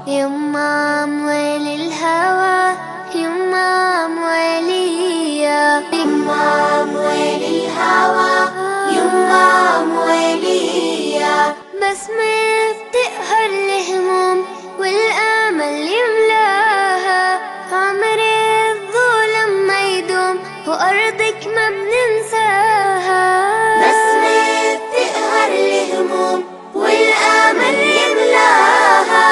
Yuma hawa yuma hawa yuma والامل يملاها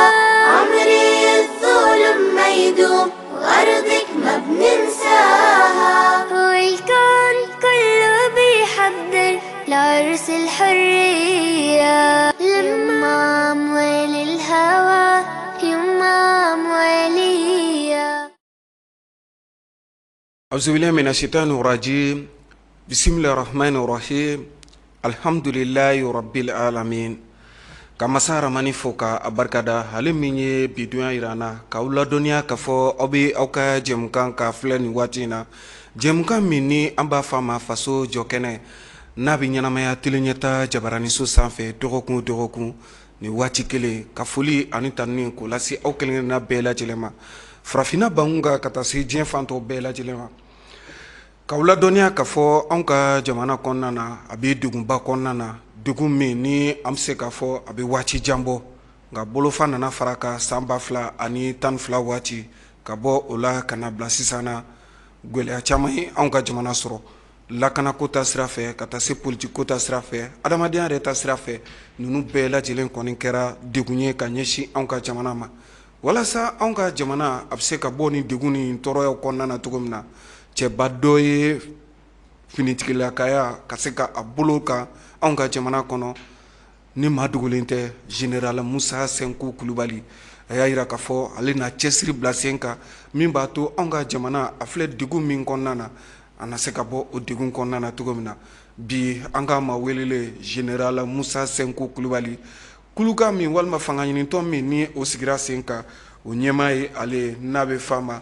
عمري الظلم ما يدوم وارضك ما بننساها والكون كله بيحضر لعرس الحرية لما أموال الهوى يما أموالية أعوذ بالله من الشيطان الرجيم بسم الله الرحمن الرحيم الحمد لله رب العالمين ka masa ramani fo ka a barikada ale min ye bi donya yira an na k'aw ladɔnniya k'a fɔ aw bɛ aw ka jɛmukan ka filɛ nin waati in na jɛmukan min ni an b'a fɔ a ma faso jɔkɛnɛ n'a bɛ ɲɛnamaya tele ɲɛta jabaraniso sanfɛ dɔgɔkun o dɔgɔkun nin waati kelen ka foli ani tanuni k'o lase aw kelenkelenna bɛɛ lajɛlen ma farafinna bankun kan ka taa se diɲɛ fan tɔw bɛɛ lajɛlen ma k'aw ladɔnniya k'a fɔ anw ka jamana kɔnɔna na a bɛ degunba kɔnɔna na degun min ni an bɛ se k'a fɔ a bɛ waati jan bɔ nka bolofa nana fara kan san 2012 waati ka bɔ o la ka na bila sisan na gɛlɛya caman ye anw ka jamana sɔrɔ lakanako ta sira fɛ ka taa se politikiko ta sira fɛ adamadenya yɛrɛ ta sira fɛ ninnu bɛɛ lajɛlen kɔni kɛra degun ye ka ɲɛsin anw ka jamana ma walasa anw ka jamana a bɛ se ka bɔ nin degun ni tɔɔrɔyaw kɔnɔna na cogo min na cɛba dɔ ye finitigilakaya ka se ka a bolo kan anw ka jamana kɔnɔ ni maa dogolen tɛ général Musa Sɛnku Kulubali a y'a jira k'a fɔ ale na cɛsiri bila sen kan min b'a to anw ka jamana a filɛ degun min kɔnɔna na a na se ka bɔ o degun kɔnɔna na cogo min na bi an ka maa welelen général Musa Sɛnku Kulubali kulukan min walima fanga ɲinitɔn min ni o sigira sen kan o ɲɛmaa ye ale n'a bɛ f'a ma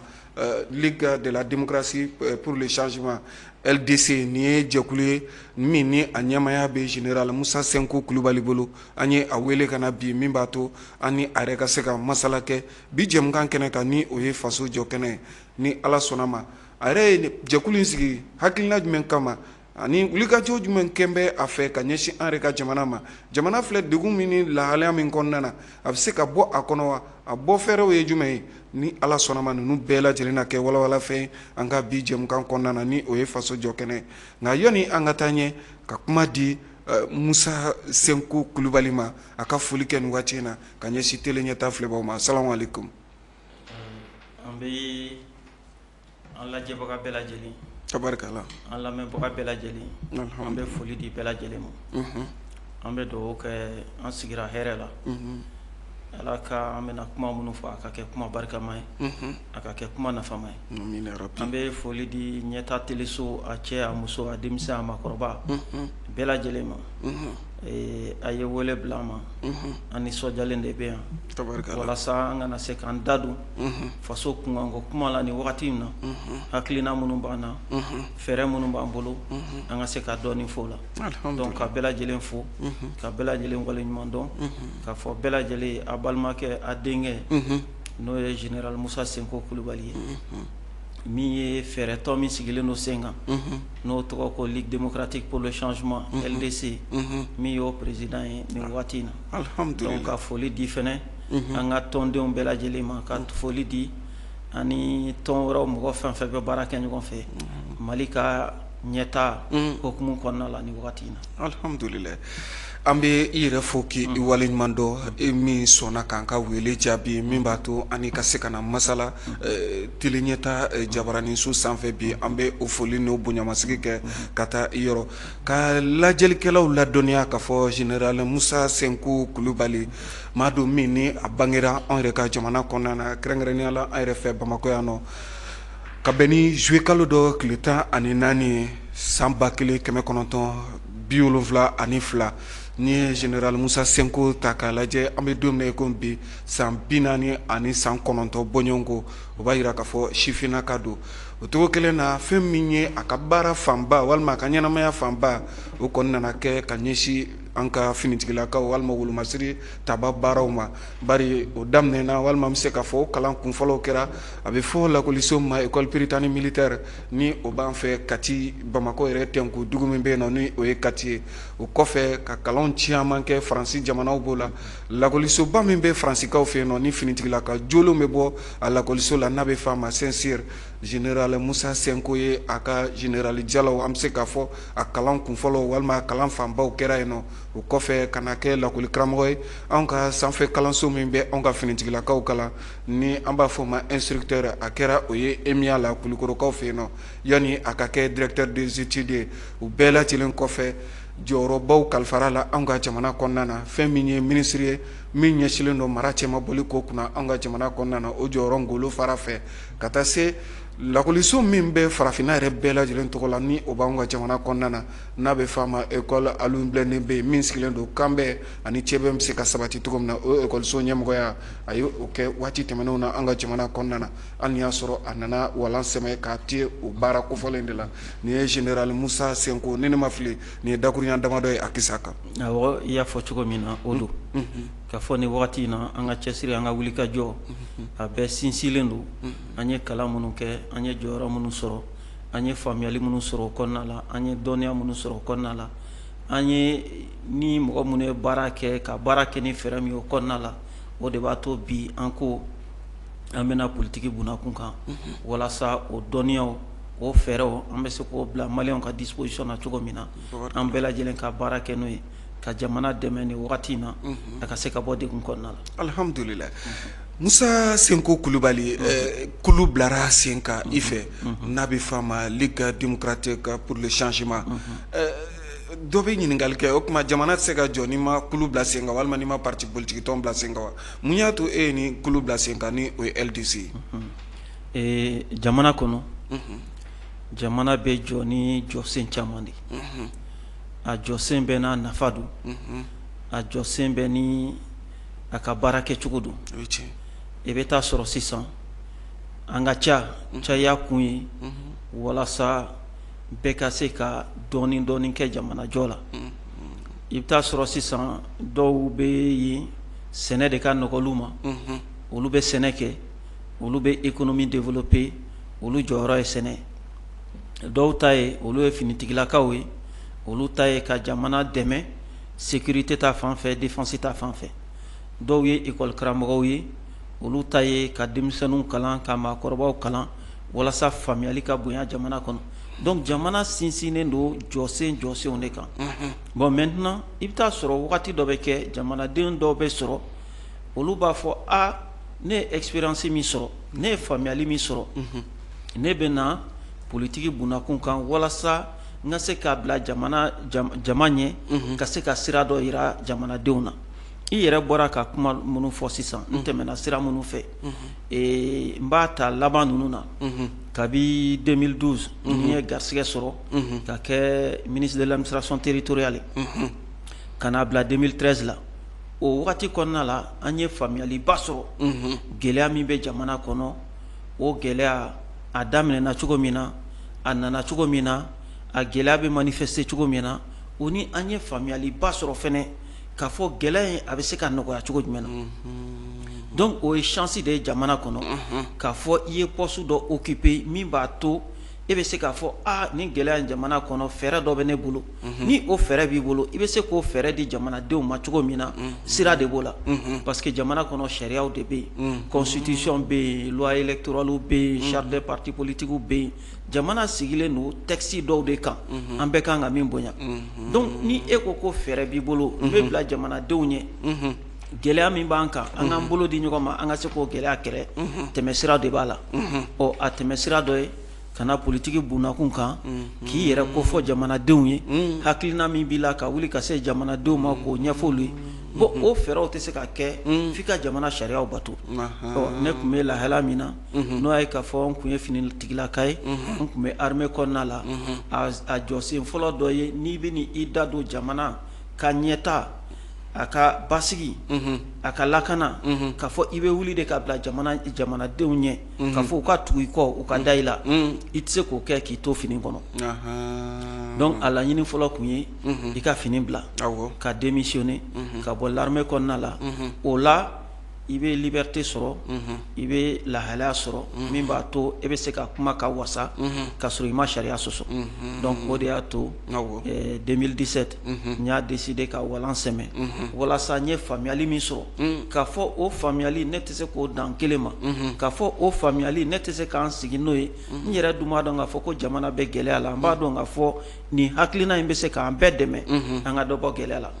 Ligue de la démocratie pour le changement LDC nin ye jɛkulu ye min ni a ɲɛmaaya bɛ général Musa Sɛnku Kulubali bolo an ye a wele ka na bi min b'a to an ni a yɛrɛ ka se ka masala kɛ bi jɛmukan kɛnɛ kan ni o ye faso jɔ kɛnɛ ye ni Ala sɔnna ma a yɛrɛ ye jɛkulu in sigi hakilina jumɛn kama ani wulikajɔ jumɛn kɛn bɛ a fɛ ka ɲɛsin an yɛrɛ ka jamana ma jamana filɛ degun min ni lahalaya min kɔnɔna na a bɛ se ka bɔ a kɔnɔ wa a bɔ fɛɛrɛw ye jumɛn ye ni Ala sɔnna ma ninnu bɛɛ lajɛlen na kɛ walawalafɛn an ka bi jɛmukan kɔnɔna na ni o ye faso jɔ kɛnɛ nka yanni an ka taa ɲɛ ka kuma di Musa Sɛnku Kulubali ma a ka foli kɛ nin waati in na ka ɲɛsin tele ɲɛta filɛbaw ma salamu aleykum an bɛ an lajɛbaga bɛɛ lajɛlen tabarikala an lamɛnbaga bɛɛ lajɛlen an bɛ foli di bɛɛ lajɛlen ma an bɛ dugawu kɛ an sigira hɛrɛ la ala ka an bɛna kuma minnu fɔ a ka kɛ kuma barikama ye a ka kɛ kuma nafama ye an bɛ foli di ɲɛta teleso a cɛ a muso a denmisɛn a makɔrɔba bɛɛ lajɛlen ma a ye wele bila an ma an nisɔndiyalen de bɛ yan walasa an ka na se k'an da don faso kunkanko kuma la nin wagati in na hakilina minnu b'an na fɛɛrɛ minnu b'an bolo an ka se ka dɔɔnin fɔ o la donc ka bɛɛ lajɛlen fo ka bɛɛ lajɛlen waleɲuman dɔn k'a fɔ bɛɛ lajɛlen a balimakɛ a denkɛ n'o ye général Musa Senko Kulubali ye min ye fɛɛrɛtɔn min sigilen don sen kan n'o tɔgɔ ko Ligue démocratique pour le changement LDC min y'o président ye nin waati in na donc ka foli di fɛnɛ an ka tɔndenw bɛɛ lajɛlen ma ka foli di ani tɔn wɛrɛw mɔgɔ fɛn fɛn bɛ baara kɛ ɲɔgɔn fɛ Mali ka ɲɛta hukumu kɔnɔna la nin wagati in na alhamdulillah an bɛ i yɛrɛ fo k'i waleɲuman dɔn e min sɔnna k'an ka wele jaabi min b'a to an ka se ka na masala tele ɲɛta jabaraninso sanfɛ bi an bɛ o foli n'o bonyamasigi kɛ ka taa i yɔrɔ ka lajɛlikɛlaw ladɔnniya k'a fɔ général Musa Senku Kulubali maa don min ni a bangera anw yɛrɛ ka jamana kɔnɔna na kɛrɛnkɛrɛnnenya la an yɛrɛ fɛ Bamakɔ yan nɔ ka bɛn ni juillet kalo dɔ tile 14 ye san 1972 n'i ye général Musa Senko ta k'a lajɛ an bɛ don min na i ko bi san 49 bɔɲɔgɔnko o b'a jira k'a fɔ sifinnaka don o cogo kelen na fɛn min ye a ka baara fanba walima a ka ɲɛnamaya fanba o kɔni nana kɛ ka ɲɛsin an ka finitigilakaw walima wolomasiri taba baaraw ma. Bari o daminɛna walima an bɛ se k'a fɔ o kalan kunfɔlɔw kɛra, a bɛ fɔ lakɔliso ma école prytanée militaire, ni o b'an fɛ Kati, Bamakɔ yɛrɛ tɛnku dugu min bɛ yen nɔ, ni o ye Kati ye. O kɔfɛ ka kalan caman kɛ Faransi jamanaw b'o la, lakɔlisoba min bɛ Faransikaw fɛ yen nɔ, ni finitigilaka jolenw bɛ bɔ a lakɔliso la, n'a bɛ f'a ma Saint-Cyr. Général Musa Senko ye a ka général jalaw, an bɛ se k'a fɔ a kalan kunfɔlɔ walima a kalan fanbaw kɛra yen nɔ. O kɔfɛ ka na kɛ lakɔli karamɔgɔ ye anw ka sanfɛ kalanso min bɛ anw ka finitigilakaw kalan, ni an b'a fɔ o ma instructeur, a kɛra o ye EMIA la Kulikɔrɔkaw fɛ yen nɔ, yanni a ka kɛ directeur des études ye. O bɛɛ lajɛlen kɔfɛ, jɔyɔrɔbaw kalifara la anw ka jamana kɔnɔna na. Fɛn min ye minisiri ye min ɲɛsinlen don mara cɛmabɔli ko kunna anw ka jamana kɔnɔna na, o jɔyɔrɔ ngolo fara fɛ ka taa se lakɔliso min bɛ farafinna yɛrɛ bɛɛ lajɛlen tɔgɔ la, ni o b'anw ka jamana kɔnɔna na, n'a bɛ f'a ma école Alioune Blondin Beye, min sigilen don kanbɛn ani cɛbɛn bɛ se ka sabati cogo min na, o ekɔliso ɲɛmɔgɔya a ye o kɛ waati tɛmɛnenw na an ka jamana kɔnɔna na, hali n'i y'a sɔrɔ a nana walan sɛmɛ k'a te o baara kofɔlen de la. Nin ye général Musa Senko, ni ne ma fili, nin ye dakurunya damadɔ ye a kisa kan. Awɔ, i y'a fɔ cogo min na, o don. Ka fɔ ni wagati in na, an ka cɛsiri, an ka wulikajɔ, a bɛɛ sinsinlen don an ye kalan minnu kɛ, an ye jɔyɔrɔ minnu sɔrɔ, an ye faamuyali minnu sɔrɔ o kɔnɔna la, an ye dɔnniya minnu sɔrɔ o kɔnɔna la, an ye ni mɔgɔ minnu ye baara kɛ, ka baara kɛ ni fɛɛrɛ min ye o kɔnɔna la, o de b'a to bi an ko an bɛna politiki bunakun kan, walasa o dɔnniyaw, o fɛɛrɛw, an bɛ se k'o bila maliyɛnw ka disposition na cogo min na, an bɛɛ lajɛlen ka baara kɛ n'o ye ka jamana dɛmɛ ni wagati in na, a ka se ka bɔ degun kɔnɔna la. Alihamudulila. Musa Senko Kulubali, kulu bilara sen kan i fɛ, n'a bɛ f'a ma Ligue démocratique pour le changement. Dɔ bɛ ɲininkali kɛ, o tuma jamana tɛ se ka jɔ n'i ma kulu bila sen kan walima n'i ma parti politique tɔn bila sen kan wa? Mun y'a to e ye nin kulu bila sen kan, ni o ye LDC ye? Jamana kɔnɔ, jamana bɛ jɔ ni jɔsen caman de ye. A jɔsen bɛɛ n'a nafa don, a jɔsen bɛɛ ni a ka baara kɛcogo don. I bɛ taa sɔrɔ sisan an ka ca caya kun ye walasa bɛɛ ka se ka dɔɔnin dɔɔnin kɛ jamanajɔ la. I bɛ taa sɔrɔ sisan dɔw bɛ yen, sɛnɛ de ka nɔgɔ olu ma, olu bɛ sɛnɛ kɛ, olu bɛ économie développer, olu jɔyɔrɔ ye sɛnɛ. Dɔw ta ye, olu ye finitigilakaw ye, olu ta ye ka jamana dɛmɛ sécurité ta fan fɛ, défense ta fan fɛ. Dɔw ye école karamɔgɔw ye, olu ta ye ka denmisɛnninw kalan, ka maakɔrɔbaw kalan, walasa faamuyali ka bonya jamana kɔnɔ. Donc jamana sinsinnen don jɔsen jɔsenw de kan. Bon, maintenant i bɛ taa sɔrɔ wagati dɔ bɛ kɛ, jamanaden dɔw bɛ sɔrɔ, olu b'a fɔ: a ne ye expérience min sɔrɔ, ne ye faamuyali min sɔrɔ, ne bɛ na politiki bunakun kan walasa n ka se k'a bila jamana jama ɲɛ, ka se ka sira dɔ yira jamanadenw na. I yɛrɛ bɔra ka kuma minnu fɔ sisan, n tɛmɛna sira minnu fɛ, n b'a ta laban ninnu na. Kabi 2012 n ye garisɛgɛ sɔrɔ ka kɛ ministre de l'administration territoriale ka n'a bila 2013 la, o wagati kɔnɔna la, an ye faamuyaliba sɔrɔ gɛlɛya min bɛ jamana kɔnɔ. O gɛlɛya, a daminɛna cogo min na, a nana cogo min na, a gɛlɛya bɛ manifester cogo min na, o ni an ye faamuyaliba sɔrɔ fɛnɛ k'a fɔ gɛlɛya in, a bɛ se ka nɔgɔya cogo jumɛn na. Donc o ye chance de ye jamana kɔnɔ k'a fɔ i ye poste dɔ occuper min b'a to e bɛ se k'a fɔ: aa, nin gɛlɛya in jamana kɔnɔ, fɛɛrɛ dɔ bɛ ne bolo. Ni o fɛɛrɛ b'i bolo, i bɛ se k'o fɛɛrɛ di jamanadenw ma cogo min na, sira de b'o la, parce que jamana kɔnɔ sariyaw de bɛ yen, constitution bɛ yen, loi électorale bɛ yen, charte des partis politiques bɛ yen. Jamana sigilen don texte dɔw de kan, an bɛɛ kan ka min bonya. Donc ni e ko ko fɛɛrɛ b'i bolo, n bɛ bila jamanadenw ɲɛ, gɛlɛya min b'an kan, an k'an bolo di ɲɔgɔn ma, an ka se k'o gɛlɛya kɛlɛ, tɛmɛsira de b'a la. Ɔ, a tɛmɛsira dɔ ye ka na politiki bunakun kan, k'i yɛrɛ kofɔ jamanadenw ye, hakilina min b'i la, ka wuli ka se jamanadenw ma k'o ɲɛfɔ olu ye. Bon, o fɛɛrɛw tɛ se ka kɛ f'i ka jamana sariyaw bato. Ɔ, ne tun bɛ lahala min na, n'o ye k'a fɔ n tun ye finitigilaka ye, n tun bɛ armée kɔnɔna la, a jɔsen fɔlɔ dɔ ye n'i bɛ i da don jamana ka ɲɛta A ka basigi, a ka lakana, k'a fɔ i bɛ wuli de ka bila jamanadenw ɲɛ, k'a fɔ u ka tugu i kɔ, u ka da i la, i tɛ se k'o kɛ k'i to fini kɔnɔ. Donc a laɲini fɔlɔ tun ye i ka fini bila, ka démissionner, ka bɔ l'armée kɔnɔna la. O la i bɛ liberté sɔrɔ, i bɛ lahalaya sɔrɔ min b'a to e bɛ se ka kuma ka wasa ka sɔrɔ i ma sariya sɔsɔ. Donc o de y'a to 2017 n y'a décidé ka walan sɛmɛ walasa n ye faamuyali min sɔrɔ, k'a fɔ o faamuyali ne tɛ se k'o dan kelen ma, k'a fɔ o faamuyali ne tɛ se k'an sigi n'o ye. N yɛrɛ dun b'a dɔn k'a fɔ ko jamana bɛ gɛlɛya la. N b'a dɔn k'a fɔ nin hakilina in bɛ se k'an bɛɛ dɛmɛ an ka dɔ bɔ gɛlɛya la,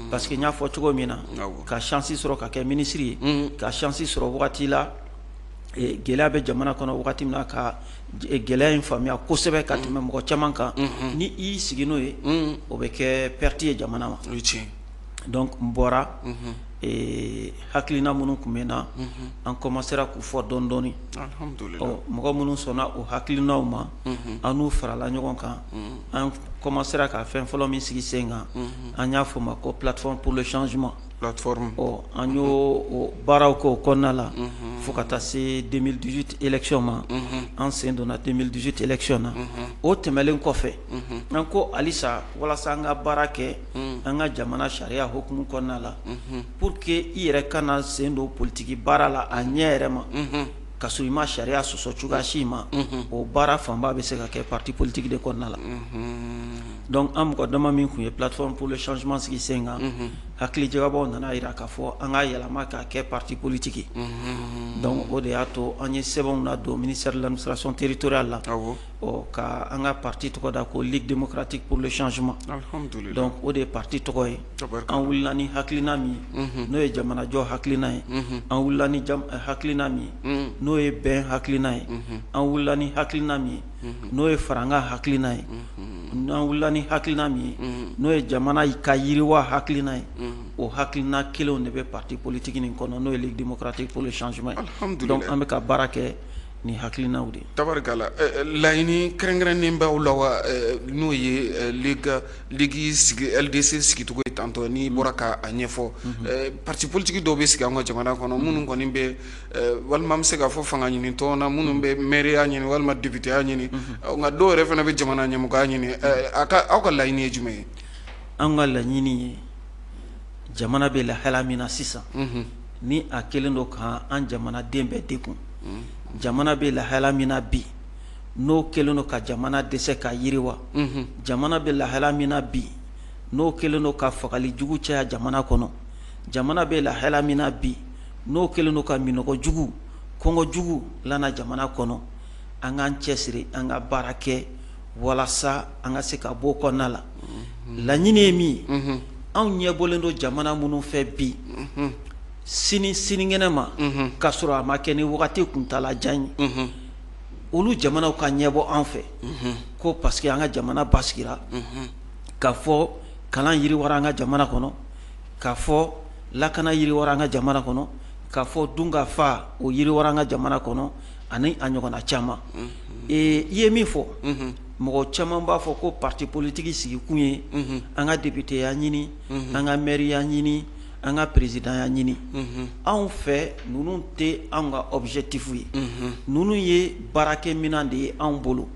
parce que n y'a fɔ cogo min na, ka chance sɔrɔ ka kɛ ministre ye, ka chance sɔrɔ wagati la gɛlɛya bɛ jamana kɔnɔ, wagati min na ka gɛlɛya in faamuya kosɛbɛ ka tɛmɛ mɔgɔ caman kan, ni i y'i sigi n'o ye, o bɛ kɛ perte ye jamana ma. Donc n bɔra, hakilina minnu tun bɛ na, an commencera k'u fɔ dɔɔni dɔɔni. Mɔgɔ minnu sɔnna o hakilinaw ma, an n'u farala ɲɔgɔn kan. An commencera ka fɛn fɔlɔ min sigi sen kan, an y'a fɔ o ma ko Plateforme pour le changement. Ɔ, an y'o baaraw kɛ o kɔnɔna la fo ka taa se 2018 élection ma. An sen donna 2018 élection na. O tɛmɛnen kɔfɛ, an ko halisa walasa an ka baara kɛ an ka jamana sariya hukumu kɔnɔna la, pour que i yɛrɛ kana sen don politiki baara la a ɲɛ yɛrɛ ma ka sɔrɔ i ma sariya sɔsɔ cogoya si ma, o baara fanba bɛ se ka kɛ parti politique de kɔnɔna la. Donc an mɔgɔ dama min tun ye Plateforme pour le changement sigi sen kan, hakilijagabɔw nana jira k'a fɔ an ka yɛlɛma k'a kɛ parti politique. Donc o de y'a to an ye sɛbɛnw ladon ministère de l'Administration territoriale la, ɔ, ka an ka parti tɔgɔ da ko Ligue démocratique pour le changement. Donc o de ye parti tɔgɔ ye. An wulila ni hakilina min ye, n'o ye jamanajɔ hakilina ye, an wulila ni hakilina min ye, n'o ye bɛn hakilina ye, an wulila ni hakilina min ye, n'o ye farankan hakilina ye, n'an wulila ni hakilina min ye, n'o ye jamana ka yiriwa hakilina ye, o hakilina kelenw de bɛ parti politique nin kɔnɔ, n'o ye Ligue démocratique pour le changement ye. Donc an bɛ ka baara kɛ ni hakilinaw de ye. Tabarikala. Laɲini kɛrɛnkɛrɛnnen b'aw la wa, n'o ye ligue sigi, LDC sigicogo ye tantɔ n'i bɔra k'a ɲɛfɔ? Parti politique dɔw bɛ sigi an ka jamana kɔnɔ minnu kɔni bɛ, walima an bɛ se k'a fɔ fanga ɲini tɔn na, minnu bɛ mairie ɲini walima député ɲini, nka dɔw yɛrɛ fana bɛ jamana ɲɛmɔgɔya ɲini. Aw ka laɲini ye jumɛn ye? An ka laɲini ye, jamana bɛ lahala min na sisan, ni a kɛlen don k'an jamanaden bɛɛ dekun, jamana bɛ lahala min na bi, n'o kɛlen don ka jamana dɛsɛ ka yiriwa, jamana bɛ lahala min na bi, n'o kɛlen don ka fagali jugu caya jamana kɔnɔ, jamana bɛ lahala min na bi, n'o kɛlen don ka minɔgɔ jugu, kɔngɔ jugu lana jamana kɔnɔ, an k'an cɛsiri, an ka baara kɛ walasa an ka se ka bɔ kɔnɔna la. Laɲini ye min ye, anw ɲɛbɔlen don jamana minnu fɛ bi, sini sinikɛnɛ ma, k'a sɔrɔ a ma kɛ ni wagati kuntala jan ye, olu jamanaw ka ɲɛbɔ an fɛ ko parce que an ka jamana basigira, k'a fɔ kalan yiriwara an ka jamana kɔnɔ, k'a fɔ lakana yiriwara an ka jamana kɔnɔ, k'a fɔ dunkafa o yiriwara an ka jamana kɔnɔ, ani a ɲɔgɔnna caman. I ye min fɔ, mɔgɔ caman b'a fɔ ko parti politique sigikun ye an ka députéya ɲini, an ka maireya ɲini, an ka présidentya ɲini. Anw fɛ, ninnu tɛ anw ka objectif ye. Ninnu ye baarakɛminɛn de ye anw bolo.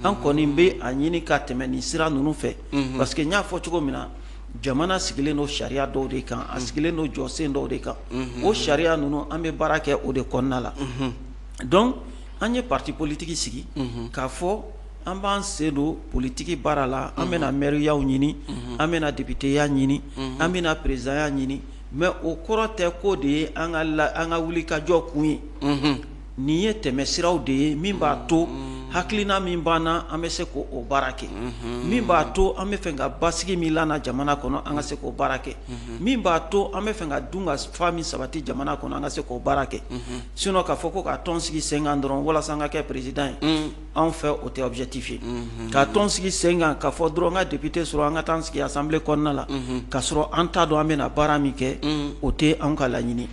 An kɔni bɛ a ɲini ka tɛmɛ nin sira ninnu fɛ, parce que n y'a fɔ cogo min na, jamana sigilen don sariya dɔw de kan, a sigilen don jɔsen dɔw de kan. O sariya ninnu, an bɛ baara kɛ o de kɔnɔna la. Donc an ye parti politique sigi k'a fɔ an b'an sen don politiki baara la, an bɛna maireyaw ɲini, an bɛna députéya ɲini, an bɛna présidentya ɲini, mais o kɔrɔ tɛ ko de ye an ka wulikajɔ kun ye. Nin ye tɛmɛsiraw de ye min b'a to hakilina min b'an na, an bɛ se k'o baara kɛ, min b'a to an bɛ fɛ ka basigi min lana jamana kɔnɔ, an ka se k'o baara kɛ, min b'a to an bɛ fɛ ka dun ka fa min sabati jamana kɔnɔ, an ka se k'o baara kɛ. Sinon k'a fɔ ko ka tɔn sigi sen kan dɔrɔn walasa an ka kɛ président ye, anw fɛ o tɛ objectif ye. Ka tɔn sigi sen kan k'a fɔ dɔrɔn n ka député sɔrɔ, an ka taa sigi assemblée kɔnɔna la, k'a sɔrɔ an t'a dɔn an bɛna baara min kɛ, o tɛ anw ka laɲini.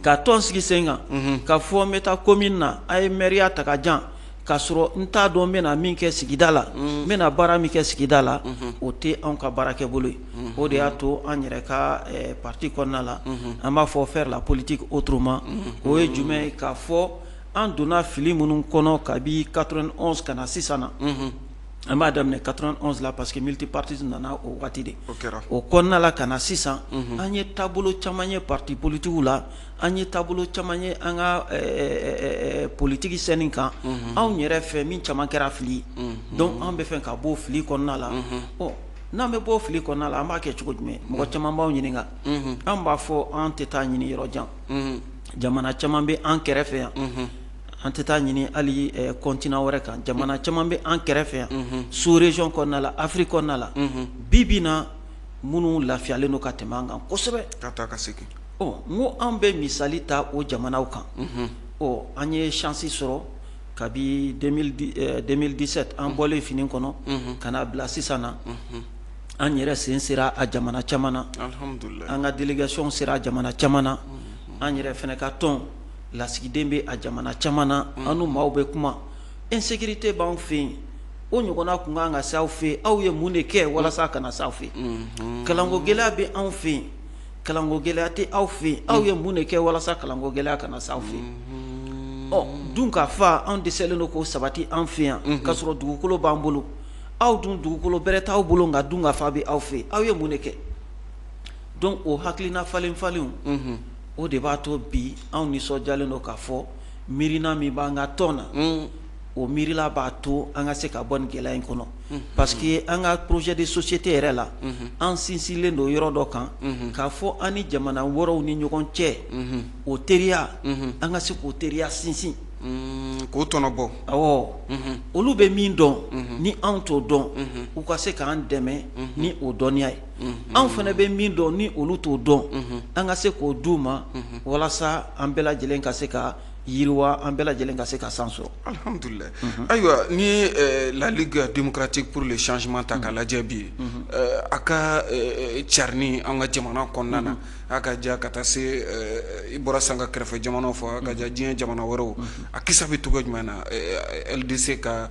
Ka tɔn sigi sen kan k'a fɔ n bɛ taa commune na, a ye mairie ta ka jan, k'a sɔrɔ n t'a dɔn n bɛna min kɛ sigida la, n bɛna baara min kɛ sigida la, o tɛ anw ka baarakɛ bolo ye. O de y'a to an yɛrɛ ka parti kɔnɔna la, an b'a fɔ faire la politique autrement. O ye jumɛn ye? K'a fɔ an donna fili minnu kɔnɔ kabi 91 ka na sisan na, an b'a daminɛ 91 la parce que multipartisme nana o waati de. O kɔnɔna la ka na sisan, an ye taabolo caman ye parti politiquew la, an ye taabolo caman ye an ka politiki scène kan anw yɛrɛ fɛ, min caman kɛra fili. Donc an bɛ fɛ ka bɔ fili kɔnɔna la. Ɔ, n'an bɛ bɔ fili kɔnɔna la, an b'a kɛ cogo jumɛn? Mɔgɔ caman b'anw ɲininka. An b'a fɔ an tɛ taa ɲini yɔrɔ jan, jamana caman bɛ an kɛrɛfɛ yan. An tɛ taa ɲini hali continent wɛrɛ kan, jamana caman bɛ an kɛrɛfɛ yan, sous région kɔnɔna la, Afrique kɔnɔna la, bi bi na, minnu lafiyalen don ka tɛmɛ an kan kosɛbɛ. Ka taa ka segin. Ɔ, n ko an bɛ misali ta o jamanaw kan. Ɔ, an ye chance sɔrɔ kabi 2017, an bɔlen fini kɔnɔ ka na bila sisan na, an yɛrɛ sen sera a jamana caman na, an ka délégation sera a jamana caman na, an yɛrɛ fana ka tɔn lasigiden bɛ a jamana caman na, an n'u maaw bɛ kuma. Insécurité b'an fɛ yen, o ɲɔgɔnna tun kan ka se aw fɛ yen, aw ye mun de kɛ walasa ka na se aw fɛ yen? Kalanko gɛlɛya bɛ anw fɛ yen, kalanko gɛlɛya tɛ aw fɛ yen, aw ye mun de kɛ walasa kalanko gɛlɛya kana se aw fɛ yen? Ɔ, dun ka fa anw dɛsɛlen don k'o sabati an fɛ yan, k'a sɔrɔ dugukolo b'an bolo. Aw dun, dugukolo bɛrɛ t'aw bolo, nka dun ka fa bɛ aw fɛ yen, aw ye mun de kɛ? Donc o hakilina falen falenw, o de b'a to bi anw nisɔndiyalen don k'a fɔ miirina min b'an ka tɔn na, o miirila b'a to an ka se ka bɔ nin gɛlɛya in kɔnɔ, parce que an ka projet de société yɛrɛ la, an sinsinlen don yɔrɔ dɔ kan, k'a fɔ an ni jamana wɛrɛw ni ɲɔgɔn cɛ, o teriya, an ka se k'o teriya sinsin. K'o tɔnɔ bɔ. Awɔ, olu bɛ min dɔn ni anw t'o dɔn, u ka se k'an dɛmɛ ni o dɔnniya ye. Anw fana bɛ min dɔn ni olu t'o dɔn, an ka se k'o d'u ma, walasa an bɛɛ lajɛlen ka se ka yiriwa, an bɛɛ lajɛlen ka se ka san sɔrɔ. Alhamdulilayi. Ayiwa, ni ye la Ligue démocratique pour le changement ta k'a lajɛ bi, a ka carinni an ka jamana kɔnɔna na, a ka ja ka taa se, i bɔra san ka kɛrɛfɛ jamanaw fɔ, a ka ja diɲɛ jamana wɛrɛw, a kisa bɛ cogo jumɛn na, LDC ka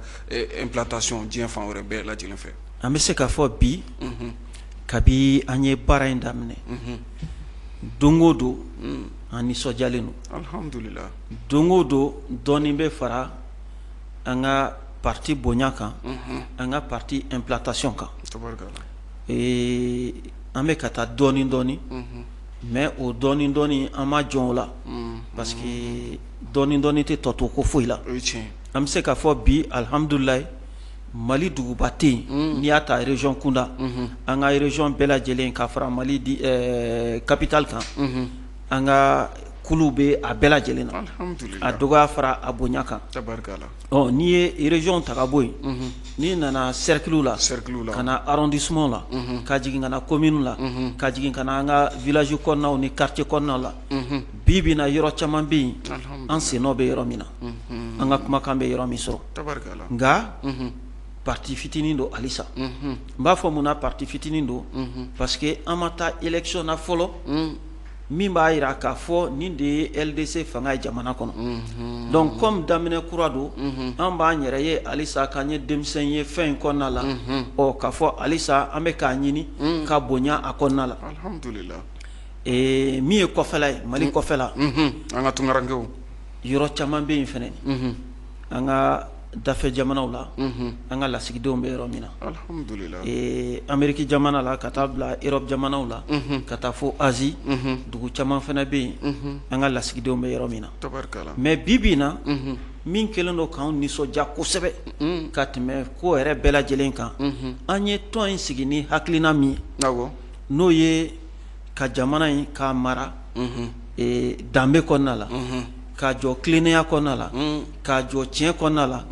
implantation diɲɛ fan wɛrɛ bɛɛ lajɛlen fɛ? An bɛ se k'a fɔ bi, kabi an ye baara in daminɛ, don o don an nisɔndiyalen don. Alhamdulillah. Don o don dɔɔnin bɛ fara an ka parti bonya kan, an ka parti implantation kan. An bɛ ka taa dɔɔnin dɔɔnin, mais o dɔɔnin dɔɔnin, an ma jɔn o la, parce que dɔɔnin dɔɔnin tɛ tɔ to ko foyi la. An bɛ se k'a fɔ bi, alihamudulilayi, Mali duguba tɛ yen, n'i y'a ta région kunda, an ka région bɛɛ lajɛlen ka fara Mali di capitale kan, an ka kulu bɛ a bɛɛ lajɛlen na, a dɔgɔya fara a bonya kan. Ɔ, n'i ye région ta ka bɔ yen, n'i nana cercle la, ka na arrondissement la, ka jigin ka na commune la, ka jigin ka na an ka village kɔnɔnaw ni quartier kɔnɔnaw la, bi bi na, yɔrɔ caman bɛ yen an sennɔ bɛ yɔrɔ min na, an ka kumakan bɛ yɔrɔ min sɔrɔ. Nka parti fitinin don halisa. N b'a fɔ mun na parti fitinin don? Parce que an ma taa élection na fɔlɔ min b'a jira k'a fɔ nin de ye LDC fanga ye jamana kɔnɔ. Donc comme daminɛ kura don, an b'an yɛrɛ ye halisa k'an ye denmisɛn ye fɛn in kɔnɔna la. Ɔ, k'a fɔ halisa an bɛ k'a ɲini ka bonya a kɔnɔna la. Min ye kɔfɛla ye, Mali kɔfɛla, an ka tunkarankew, yɔrɔ caman bɛ yen fana, an ka dafɛ jamanaw la, an ka lasigidenw bɛ yɔrɔ min na, Ameriki jamana la, ka taa bila Europe jamanaw la, ka taa fo Asie, dugu caman fana bɛ yen, an ka lasigidenw bɛ yɔrɔ min na. Mais bi bi na, min kɛlen don k'anw nisɔndiya kosɛbɛ ka tɛmɛ ko yɛrɛ bɛɛ lajɛlen kan, an ye tɔn in sigi ni hakilina min ye, n'o ye ka jamana in k'a mara danbe kɔnɔna la, k'a jɔ tilennenya kɔnɔna la, k'a jɔ tiɲɛ kɔnɔna la,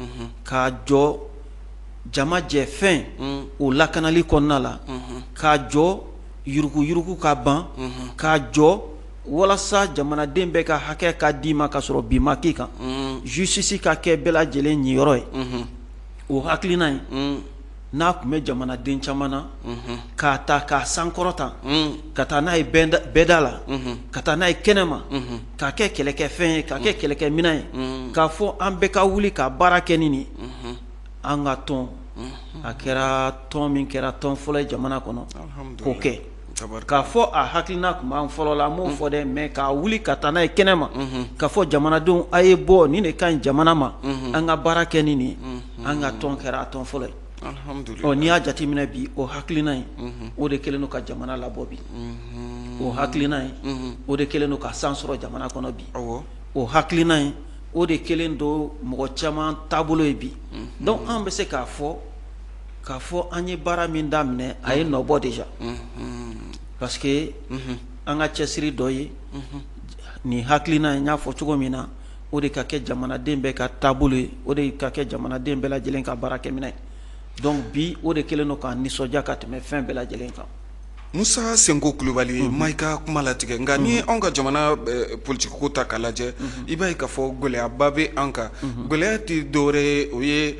k'a jɔ jama jɛ fɛn o lakanali kɔnɔna la, k'a jɔ yuruguyurugu ka ban, k'a jɔ walasa jamanaden bɛɛ ka hakɛ ka d'i ma ka sɔrɔ bin ma k'i kan, justice ka kɛ bɛɛ lajɛlen ɲiyɔrɔ ye. O hakilina in, n'a tun bɛ jamanaden caman na, k'a ta k'a sankɔrɔta ka taa n'a ye bɛɛda la, ka taa n'a ye kɛnɛma, k'a kɛ kɛlɛkɛfɛn ye, k'a kɛ kɛlɛkɛminɛn ye, k'a fɔ an bɛɛ ka wuli ka baara kɛ ni nin, an ka tɔn A kɛra tɔn min kɛra tɔn fɔlɔ ye jamana kɔnɔ k'o kɛ. K'a fɔ a hakilina tun b'an fɔlɔ la, an m'o fɔ dɛ, mais k'a wuli ka taa n'a ye kɛnɛ ma, k'a fɔ jamanadenw a ye bɔ, nin de ka ɲi jamana ma, an ka baara kɛ ni nin, an ka tɔn kɛra a tɔn fɔlɔ ye. Ɔ n'i y'a jateminɛ bi, o hakilina in, o de kɛlen don ka jamana labɔ bi. O hakilina in, o de kɛlen don ka san sɔrɔ jamana kɔnɔ bi. O hakilina in, o de kɛlen don mɔgɔ caman taabolo ye bi. Donc an bɛ se k'a fɔ k'a fɔ an ye baara min daminɛ, a ye nɔ bɔ déjà, parce que an ka cɛsiri dɔ ye nin hakilina in, n y'a fɔ cogo min na, o de ka kɛ jamanaden bɛɛ ka taabolo ye, o de ka kɛ jamanaden bɛɛ lajɛlen ka baarakɛminɛn ye. Donc bi, o de kɛlen don k'an nisɔndiya ka tɛmɛ fɛn bɛɛ lajɛlen kan. Musa Senko Kulubali, ma i ka kuma latigɛ, nka ni anw ka jamana politiki ko ta k'a lajɛ, i b'a ye k'a fɔ gɛlɛyaba bɛ an kan. Gɛlɛya tɛ dɔwɛrɛ ye, o ye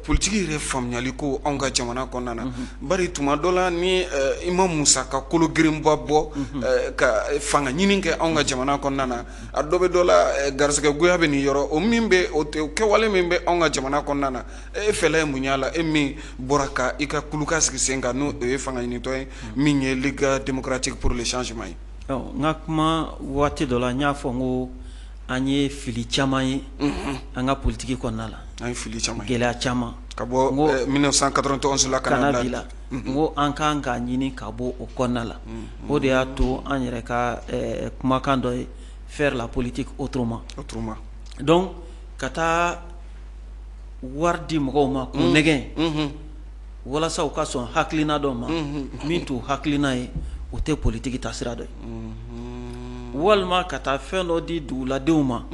politiki yɛrɛ faamuyali ko anw ka jamana kɔnɔna na. Bari tuma dɔ la, ni i ma musaka kolo girinba bɔ ka fanga ɲini kɛ anw ka jamana kɔnɔna na, a dɔ bɛ dɔ la, garisɛgɛ goya bɛ nin yɔrɔ o min bɛ o kɛwale min bɛ anw ka jamana kɔnɔna na. E fɛla ye mun y'a la, e min bɔra ka i ka kuluka sigi sen kan, n'o ye fanga ɲinitɔn ye min ye Ligue démocratique pour le changement ye? N ka kuma waati dɔ la, n y'a fɔ n ko an ye fili caman ye an ka politiki kɔnɔna la. An ye fili caman, gɛlɛya caman. Ka bɔ 1991 la ka na bi la, n ko an kan k'a ɲini ka bɔ o kɔnɔna la. O de y'a to an yɛrɛ ka kumakan dɔ ye faire la politique autrement. Autrement. Donc ka taa wari di mɔgɔw ma k'u nɛgɛn walasa u ka sɔn hakilina dɔ ma min t'u hakilina ye, o tɛ politiki taasira dɔ ye. Walima ka taa fɛn dɔ di duguladenw ma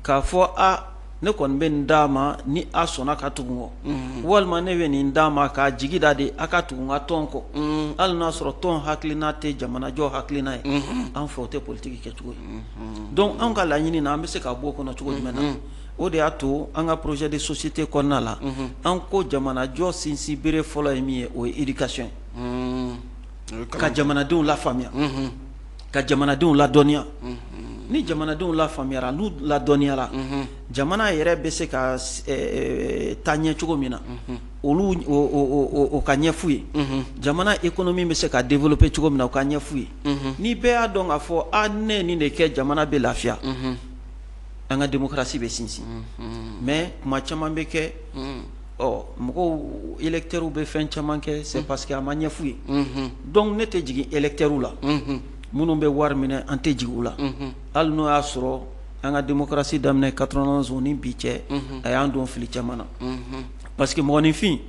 k'a fɔ a ne kɔni bɛ nin d'a ma ni a sɔnna ka tugu n kɔ, walima ne bɛ nin d'a ma k'a jigi da de a ka tugu n ka tɔn kɔ, hali n'a sɔrɔ tɔn hakilina tɛ jamanajɔ hakilina ye. An fɛ, o tɛ politiki kɛcogo ye. Donc anw ka laɲini na, an bɛ se ka bɔ o kɔnɔ cogo jumɛn na? O de y'a to an ka projet de société kɔnɔna la, an ko jamanajɔ sinsin bere fɔlɔ ye min ye, o ye éducation ye, ka jamanadenw lafaamuya, ka jamanadenw ladɔnniya. Ni jamanadenw lafaamuyara, n'u ladɔnniyara, jamana yɛrɛ bɛ se ka taa ɲɛ cogo min na, olu o ka ɲɛf'u ye. Jamana économie bɛ se ka développer cogo min na, o ka ɲɛf'u ye. Ni bɛɛ y'a dɔn k'a fɔ a ne nin de kɛ, jamana bɛ lafiya, an ka démocratie bɛ sinsin. Mais kuma caman bɛ kɛ, ɔ mɔgɔw, électeurs bɛ fɛn caman kɛ, c'est parce que a ma ɲɛf'u ye. Donc ne tɛ jigin électeurs la, minnu bɛ wari minɛ, an tɛ jigin u la, hali n'o y'a sɔrɔ an ka démocratie daminɛ 91 ni bi cɛ, a y'an don fili caman na, parce que mɔgɔninfin,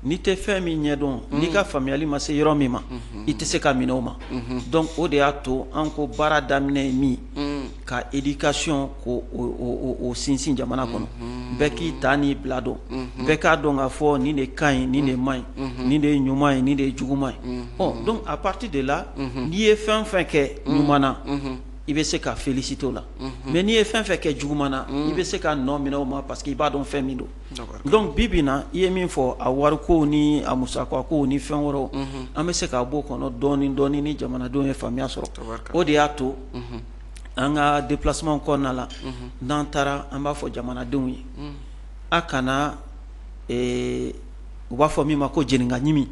n'i tɛ fɛn min ɲɛdɔn, n'i ka faamuyali ma se yɔrɔ min ma, i tɛ se ka minɛ o ma. Donc o de y'a to an ko baara daminɛ ye min, ka éducation ko o sinsin jamana kɔnɔ, bɛɛ k'i ta n'i bila dɔn, bɛɛ k'a dɔn k'a fɔ nin de ka ɲi, nin de man ɲi, nin de ye ɲuman ye, nin de ye juguman ye. Ɔ donc à partir de là, n'i ye fɛn fɛn kɛ ɲuman na, i bɛ se ka féliciter o la, mais n'i ye fɛn fɛn kɛ juguman na, i bɛ se ka nɔ minɛ o ma, parce que i b'a dɔn fɛn min don. Donc bi bi na, i ye min fɔ, a wariko ni a musakako ni fɛn wɛrɛw, an bɛ se k'a bɔ o kɔnɔ dɔɔni dɔɔni ni jamanadenw ye faamuya sɔrɔ. O de y'a to an ka déplacement kɔnɔna la, n'an taara, an b'a fɔ jamanadenw ye, a kana u b'a fɔ min ma ko jeninka ɲimi,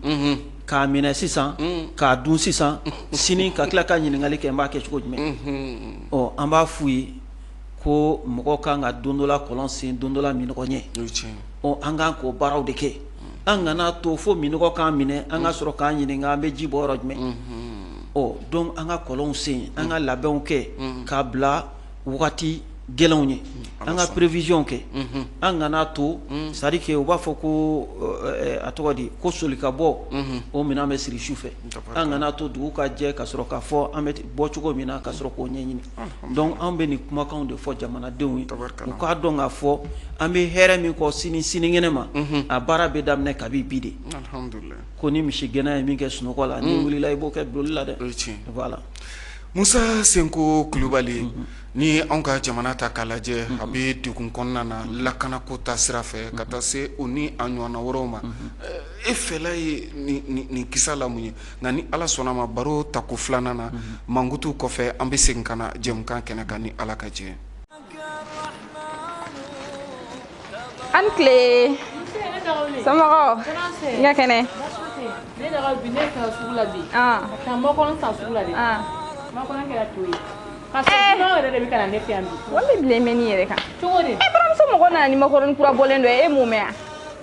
k'a minɛ sisan k'a dun sisan, sini ka tila ka ɲininkali kɛ n b'a kɛ cogo jumɛn. Ɔ an b'a f'u ye ko mɔgɔ kan ka don dɔ la kɔlɔn sen, don dɔ la minɔgɔ ɲɛ. Ɔ an kan k'o baaraw de kɛ. An kana to fo minɔgɔ k'an minɛ, an ka sɔrɔ k'an ɲininka an bɛ ji bɔ yɔrɔ jumɛn. Ɔ donc an ka kɔlɔnw sen, an ka labɛnw kɛ k'a bila wagati gɛlɛnw ye, an ka prévision kɛ. An kana to, c'est à dire que u b'a fɔ ko a tɔgɔ di, ko soli ka bɔ, o minɛn bɛ siri su fɛ. An kana to dugu ka jɛ ka sɔrɔ k'a fɔ an bɛ bɔ cogo min na, ka sɔrɔ k'o ɲɛɲini. Donc an bɛ nin kumakanw de fɔ jamanadenw ye, u k'a dɔn k'a fɔ an bɛ hɛrɛ min kɔ sini sinikɛnɛ ma, a baara bɛ daminɛ kabi bi de. Ko ni misigɛnna ye min kɛ sunɔgɔ la, n'i wulila i b'o kɛ boli la dɛ. Voilà. Musa Senko Kulubali, ni anw ka jamana ta k'a lajɛ, a bɛ degun kɔnɔna na lakanako ta sira fɛ, ka taa se o ni a ɲɔgɔnna wɛrɛw ma. E fɛla ye nin kisa la mun ye? Nka ni Ala sɔnna ma, baro tako filanan na, mankutu kɔfɛ, an bɛ segin ka na jɛmukan kɛnɛ kan ni Ala ka jɛ. An ni tile. Somɔgɔw? I ka kɛnɛ? Ne daga bi ne taara sugu la bi. Ka taa makɔrɔni san sugu la de. Makɔrɔni kɛra to ye. Ka sɔrɔ dunanw yɛrɛ de bɛ ka na ne fɛ yan bi. Wale bilen bɛ nin yɛrɛ kan. Cogo di? E baramuso mɔgɔ nana ni makɔrɔni kura bɔlen dɔ ye, e m'o mɛn wa?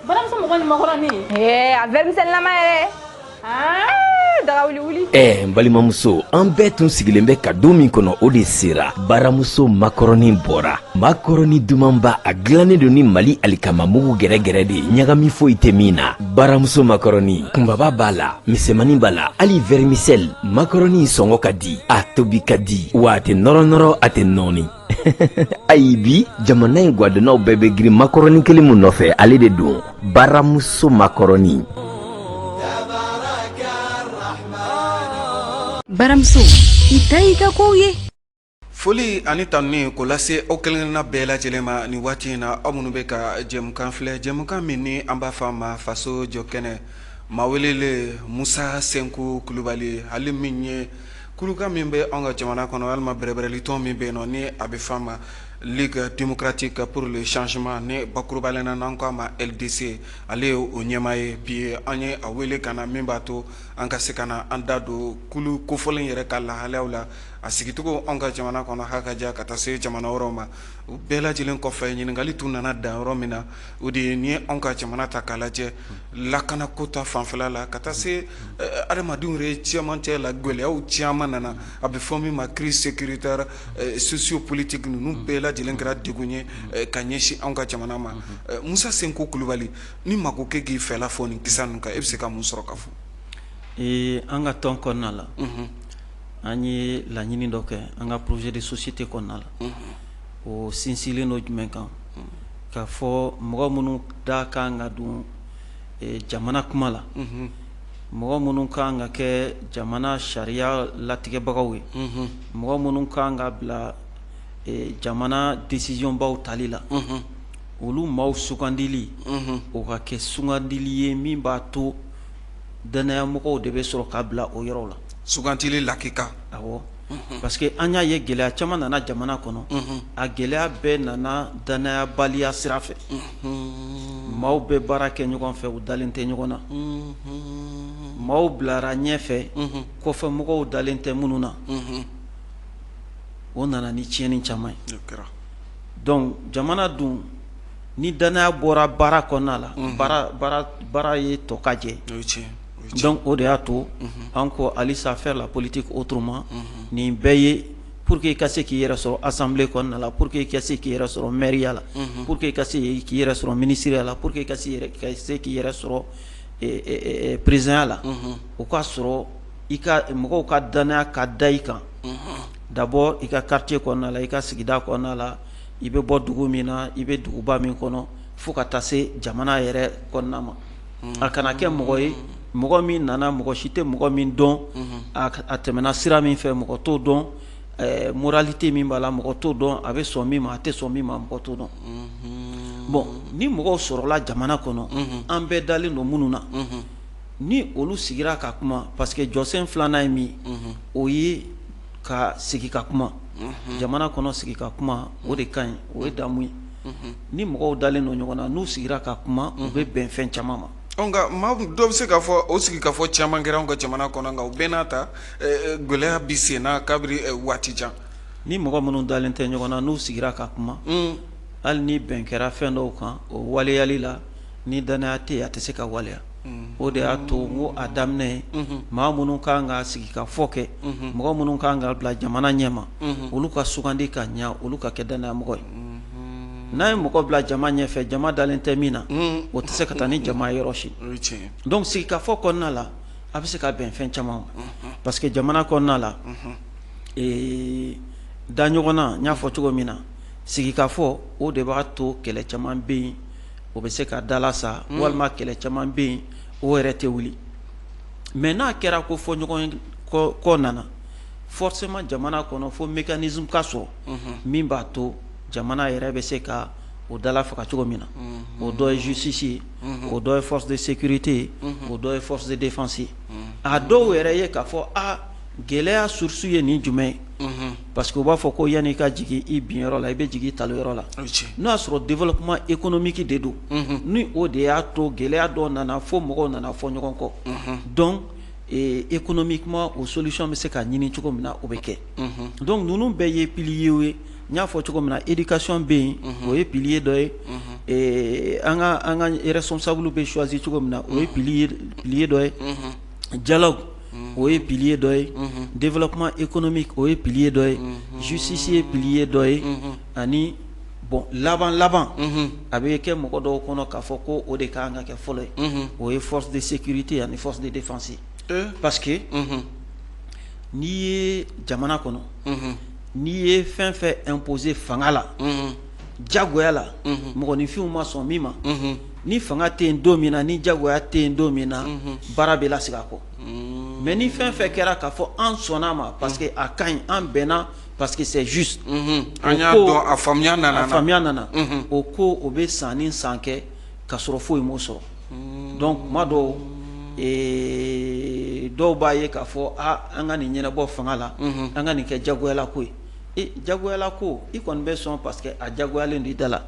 Baramuso mɔgɔ ni makɔrɔni? Ee a vermicelle lama yɛrɛ. Daga wuli wuli. Ɛ n balimamuso, an bɛɛ tun sigilen bɛ ka don min kɔnɔ, o de sera. Baramuso makɔrɔni bɔra, makɔrɔni dumanba. A dilannen don ni Mali alikamamugu gɛrɛgɛrɛ de ye, ɲagami foyi tɛ min na. Baramuso makɔrɔni kunbaba b'a la, misɛmani b'a la, hali vermicelle. Makɔrɔni sɔngɔ ka di, a tobi ka di, wa a tɛ nɔrɔnɔrɔ, a tɛ nɔɔni. Ayi, bi jamana in gwadonnaw bɛɛ bɛ girin makɔrɔni kelen min nɔfɛ, ale de don, Baramuso makɔrɔni. Baramuso, i ta y'i ka kow ye. Foli ani tanuni k'o lase aw kelenkelenna bɛɛ lajɛlen ma nin waati in na, aw minnu bɛ ka jɛmukan filɛ, jɛmukan min ni an b'a fɔ a ma Faso Jɔ Kɛnɛ. Maa welelen Musa Senku Kulubali, ale min ye kulukan min bɛ anw ka jamana kɔnɔ, walima bɛrɛbɛrɛlitɔn min bɛ yen nɔ ni a bɛ fɔ a ma Ligue démocratique pour le changement, ni bakurubalen na n'an ko a ma LDC, ale ye o ɲɛmaa ye. Bi an ye a wele ka na min b'a to an ka se ka na an da don kulu kofɔlen yɛrɛ ka lahalayaw la, a sigicogo anw ka jamana kɔnɔ, ha ka ja ka taa se jamana wɛrɛw ma. O bɛɛ lajɛlen kɔfɛ, ɲininkali tun nana dan yɔrɔ min na, o de ye n'i ye anw ka jamana ta k'a lajɛ lakanako ta fanfɛla la, ka taa se adamadenw yɛrɛ cɛmancɛ la, gɛlɛyaw caman nana, a bɛ fɔ min ma crise sécuritaire, sociopolitique, ninnu bɛɛ lajɛlen kɛra degun ye ka ɲɛsin anw ka jamana ma. Musa Senku Kulubali, ni maa ko k'e k'i fɛla fɔ nin kisa ninnu kan, e bɛ se ka mun sɔrɔ ka fɔ? An ka tɔn kɔnɔna la, an ye laɲini dɔ kɛ an ka projet de société kɔnɔna la. O sinsinlen don jumɛn kan? K'a fɔ mɔgɔ minnu da kan ka don jamana kuma la, mɔgɔ minnu kan ka kɛ jamana sariya latigɛbagaw ye, mɔgɔ minnu kan ka bila jamana décision baw tali la, olu maaw sugandili, o ka kɛ sugandili ye min b'a to dannayamɔgɔw de bɛ sɔrɔ ka bila o yɔrɔ la. Sugandili lakika. Awɔ, parce que an y'a ye gɛlɛya caman nana jamana kɔnɔ. A gɛlɛya bɛɛ nana dannayabaliya sira fɛ. Maaw bɛ baara kɛ ɲɔgɔn fɛ, u dalen tɛ ɲɔgɔn na. Maaw bilara ɲɛfɛ, kɔfɛ mɔgɔw dalen tɛ minnu na. O nana ni tiɲɛni caman ye. Donc jamana dun, ni dannaya bɔra baara kɔnɔna la, baara ye tɔ ka jɛ. Donc o de y'a to an ko halisa faire la politique autrement. Nin bɛɛ ye pour que i ka se k'i yɛrɛ sɔrɔ assemblée kɔnɔna la, pour que i ka se k'i yɛrɛ sɔrɔ maire la, pour que i ka se k'i yɛrɛ sɔrɔ ministre la, pour que i ka se k'i yɛrɛ sɔrɔ président la, o k'a sɔrɔ i ka mɔgɔw ka dannaya ka da i kan d'abord i ka quartier kɔnɔna la, i ka sigida kɔnɔna la, i bɛ bɔ dugu min na, i bɛ duguba min kɔnɔ, fo ka taa se jamana yɛrɛ kɔnɔna ma. A kana kɛ mɔgɔ ye, mɔgɔ min nana, mɔgɔ si tɛ mɔgɔ min dɔn, a tɛmɛna sira min fɛ, mɔgɔ t'o dɔn, moralité min b'a la, mɔgɔ t'o dɔn, a bɛ sɔn min ma, a tɛ sɔn min ma, mɔgɔ t'o dɔn. Bon, ni mɔgɔw sɔrɔla jamana kɔnɔ, an bɛɛ dalen don minnu na, ni olu sigira ka kuma, parce que jɔsen filanan ye min, o ye ka sigi ka kuma jamana kɔnɔ. Sigi ka kuma, o de ka ɲi, o ye damu ye. Ni mɔgɔw dalen don ɲɔgɔn na, n'u sigira ka kuma, u bɛ bɛn fɛn caman ma. Nka maa dɔ bɛ se k'a fɔ o sigi ka fɔ caman kɛra anw ka jamana kɔnɔ, nka o bɛɛ n'a ta, gɛlɛya bɛ sen na kabiri waati jan. Ni mɔgɔ minnu dalen tɛ ɲɔgɔn na, n'u sigira ka kuma, hali ni bɛn kɛra fɛn dɔw kan, o waleyali la, ni dannaya tɛ yen, a tɛ se ka waleya. O de y'a to n ko a daminɛ, maa minnu kan ka sigi ka fɔ kɛ, mɔgɔ minnu kan ka bila jamana ɲɛma, olu ka sugandi ka ɲɛ, olu ka kɛ dannayamɔgɔ ye. N'a ye mɔgɔ bila jama ɲɛfɛ, jama dalen tɛ min na, o tɛ se ka taa ni jama ye yɔrɔ si. Donc sigikafɔ kɔnɔna la, a bɛ se ka bɛn fɛn caman ma, parce que jamana kɔnɔna la, da ɲɔgɔn na, n y'a fɔ cogo min na, sigikafɔ, o de b'a to kɛlɛ caman bɛ yen, o bɛ se ka dala sa, walima kɛlɛ caman bɛ yen, o yɛrɛ tɛ wuli. Mais n'a kɛra ko fɔ ɲɔgɔn kɔ nana, forcément jamana kɔnɔ, fo mécanisme ka sɔrɔ min b'a to jamana yɛrɛ bɛ se ka o dala faga cogo min na. O dɔ ye justice ye, o dɔ ye force de sécurité ye, o dɔ ye force de défense ye. A dɔw yɛrɛ ye k'a fɔ a gɛlɛya source ye nin jumɛn ye. Parce que u b'a fɔ ko yanni i ka jigin i binyɔrɔ la, i bɛ jigin i taliyɔrɔ la. N'o y'a sɔrɔ développement économique de don, ni o de y'a to gɛlɛya dɔ nana fo mɔgɔw nana fɔ ɲɔgɔn kɔ, donc économiquement o solution bɛ se ka ɲini cogo min na, o bɛ kɛ. Donc ninnu bɛɛ ye piliers ye. N y'a fɔ cogo min na, éducation bɛ yen, o ye pilier dɔ ye. An ka responsable bɛ choisi cogo min na, o ye pilier dɔ ye. Dialogue, o ye pilier dɔ ye. Développement économique, o ye pilier dɔ ye. Justice ye pilier dɔ ye. Ani bon, laban laban, a bɛ kɛ mɔgɔ dɔw kɔnɔ k'a fɔ ko o de ka kan ka kɛ fɔlɔ ye, o ye force de sécurité ani force de défense ye. Parce que n'i ye jamana kɔnɔ, n'i ye fɛn fɛn imposer fanga la, jagoya la, mɔgɔninfinw ma sɔn min ma, ni fanga tɛ yen don min na, ni jagoya tɛ yen don min na, baara bɛ lasegin a kɔ. Mais ni fɛn fɛn kɛra k'a fɔ an sɔnna a ma parce que a ka ɲi, an bɛnna parce que c'est juste, an y'a dɔn, a faamuya nana, a faamuya nana, o ko o bɛ san ni san kɛ ka sɔrɔ foyi m'o sɔrɔ. Donc kuma dɔw, dɔw b'a ye k'a fɔ aa, an ka nin ɲɛnabɔ fanga la, an ka nin kɛ jagoyala ko ye. E jagoyala ko, i kɔni bɛ sɔn parce que a jagoyalen don i da la.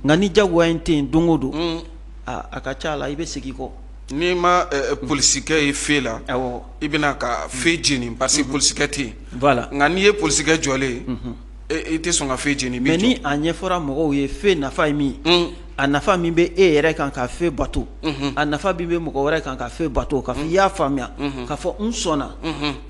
Nka ni jagoya in tɛ yen don o don, a ka ca la, i bɛ segin i kɔ. N'i ma polisikɛ ye feu la, i bɛna ka feu jeni parce que polisikɛ tɛ yen. Voilà. Nka n'i ye polisikɛ jɔlen ye, i tɛ sɔn ka feu jeni. Mais ni a ɲɛfɔra mɔgɔw ye feu nafa ye min ye, a nafa min bɛ e yɛrɛ kan ka feu bato, a nafa min bɛ mɔgɔ wɛrɛ kan ka feu bato, ka fɔ i y'a faamuya k'a fɔ n sɔnna,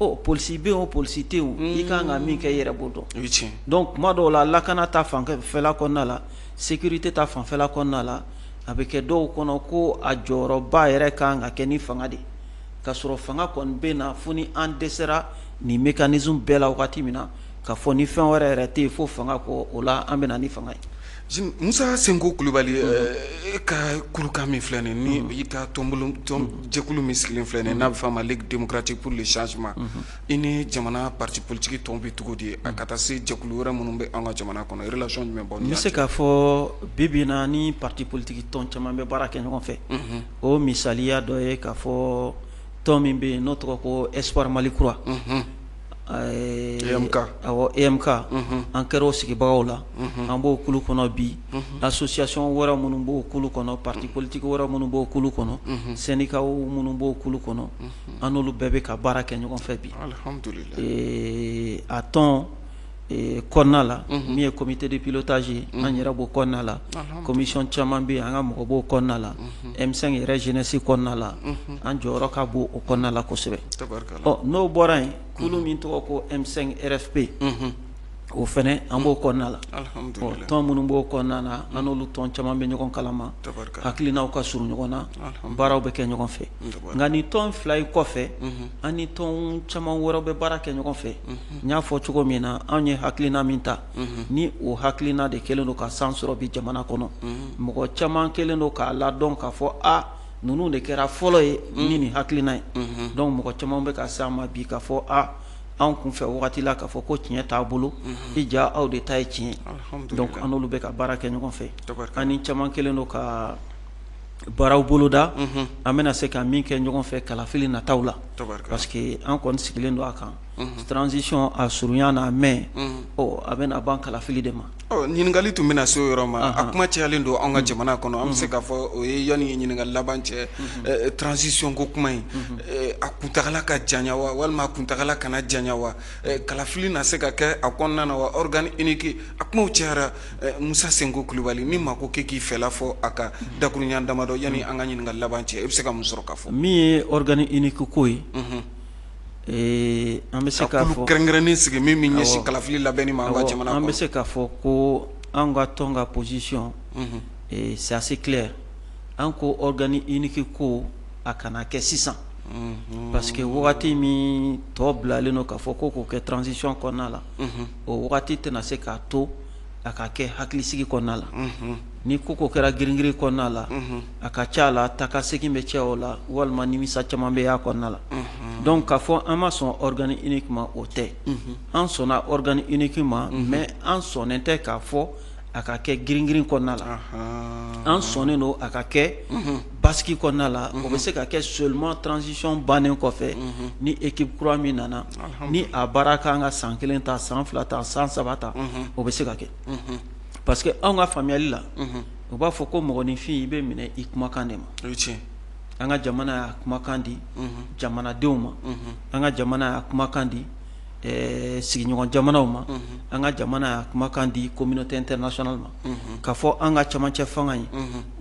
ɔ polisi bɛ yen o, polisi tɛ yen, i kan ka min kɛ, i yɛrɛ b'o dɔn. Donc kuma dɔw la, lakana ta fanfɛla kɔnɔna la, sécurité ta fanfɛla kɔnɔna la, a bɛ kɛ dɔw kɔnɔ ko a jɔyɔrɔba yɛrɛ kan ka kɛ ni fanga de, ka sɔrɔ fanga kɔni bɛ na fo ni an dɛsɛra nin mécanisme bɛɛ la wagati min na, ka fɔ ni fɛn wɛrɛ yɛrɛ tɛ yen fo fanga kɔ, o la an bɛ na ni fanga ye. Musa Senko Kulubali, e ka kulukan min filɛ nin, ni i ka tɔnbolo jɛkulu min sigilen filɛ nin, n'a bɛ f'a ma Ligue démocratique pour le changement, i ni jamana parti politique tɔw bɛ cogo di, a ka taa se jɛkulu wɛrɛ minnu bɛ an ka jamana kɔnɔ, relation jumɛn b'aw ni N bɛ se k'a fɔ bi bi in na, ni parti politique tɔn caman bɛ baara kɛ ɲɔgɔn fɛ. O misaliya dɔ ye k'a fɔ tɔn min bɛ yen n'o tɔgɔ ko Espoir Mali Kura, EMK. Awɔ, EMK, an kɛra o sigibagaw la, an b'o kulu kɔnɔ bi. Association wɛrɛ minnu b'o kulu kɔnɔ, parti politique wɛrɛ minnu b'o kulu kɔnɔ, syndicat minnu b'o kulu kɔnɔ, an n'olu bɛɛ bɛ ka baara kɛ ɲɔgɔn fɛ bi. A tɔn kɔnɔna la, min ye comité de pilotage ye, an yɛrɛ b'o kɔnɔna la. Commission caman bɛ yen, an ka mɔgɔ b'o kɔnɔna la. M5 yɛrɛ jeunesse kɔnɔna la, an jɔyɔrɔ ka bon o kɔnɔna la kosɛbɛ. Ɔ n'o bɔra yen, kulu min tɔgɔ ko M5 RFP, o fana an b'o kɔnɔna la. Tɔn minnu b'o kɔnɔna na, an n'olu tɔn caman bɛ ɲɔgɔn kalama, hakilinaw ka surun ɲɔgɔn na, baaraw bɛ kɛ ɲɔgɔn fɛ. Nka ni tɔn fila in kɔfɛ, an ni tɔn caman wɛrɛ bɛ baara kɛ ɲɔgɔn fɛ. N y'a fɔ cogo min na, anw ye hakilina min ta, ni o hakilina de kɛlen don ka san sɔrɔ bi jamana kɔnɔ, mɔgɔ caman kɛlen don k'a ladɔn k'a fɔ a ninnu de kɛra fɔlɔ ye ni nin hakilina ye. Donc mɔgɔ caman bɛ ka se an ma bi k'a fɔ a anw kun fɛ wagati la k'a fɔ ko tiɲɛ t'a bolo, i ja aw de ta ye tiɲɛ. Donc an n'olu bɛ ka baara kɛ ɲɔgɔn fɛ. An ni caman kɛlen don ka baaraw boloda, an bɛna se ka min kɛ ɲɔgɔn fɛ kalafili nataw la, parce que an kɔni sigilen don a kan, transition a surunya n'a mɛn, ɔ a bɛna ban kalafili de ma. Ɲininkali tun bɛna se o yɔrɔ ma. A kuma cayalen don an ka jamana kɔnɔ. An bɛ se k'a fɔ o ye yanni ɲininkali laban cɛ, transition ko kuma in, a kuntagala ka janya wa, walima a kuntagala kana janya wa, kalafili na se ka kɛ a kɔnɔna na wa, organe unique, a kumaw cayara. Musa Senko Kulubali, ni maa ko k'e k'i fɛla fɔ a ka dakurunya damadɔ yanni an ka ɲininkali laban cɛ, e bɛ se ka mun sɔrɔ ka fɔ? Min ye organe unique ko ye, an bɛ se k'a fɔ kɛrɛnkɛrɛnnen sigi min bɛ ɲɛsin kalafili labɛnni ma an ka jamana kɔnɔ, an bɛ se k'a fɔ ko an ka tɔn ka position, c'est assez clair. An ko organe unique ko a kana kɛ sisan, parce que wagati min tɔ bilalen don k'a fɔ ko k'o kɛ transition kɔnɔna la, o wagati tɛna se k'a to a ka kɛ hakilisigi kɔnɔna la. Ni ko ko kɛra giringirin kɔnɔna la, a ka ca la taa ka segin bɛ cɛ o la, walima nimisa caman bɛ y'a kɔnɔna la. Donc k'a fɔ an ma sɔn organe unique ma, o tɛ. An sɔnna organe unique ma, mais an sɔnnen tɛ k'a fɔ a ka kɛ giringirin kɔnɔna la, an sɔnnen don a ka kɛ basigi kɔnɔna la. O bɛ se ka kɛ seulement transition bannen kɔfɛ, ni équipe kura min nana, ni a baara kan ka san 1 ta, san 2 ta, san 3 ta, o bɛ se ka kɛ, parce que anw ka faamuyali la, u b'a fɔ ko mɔgɔninfin, i bɛ minɛ i kumakan de ma. An ka jamana y'a kumakan di jamanadenw ma, an ka jamana y'a kumakan di sigiɲɔgɔn jamanaw ma, an ka jamana y'a kumakan di communauté internationale ma, k'a fɔ an ka camancɛ fanga ye,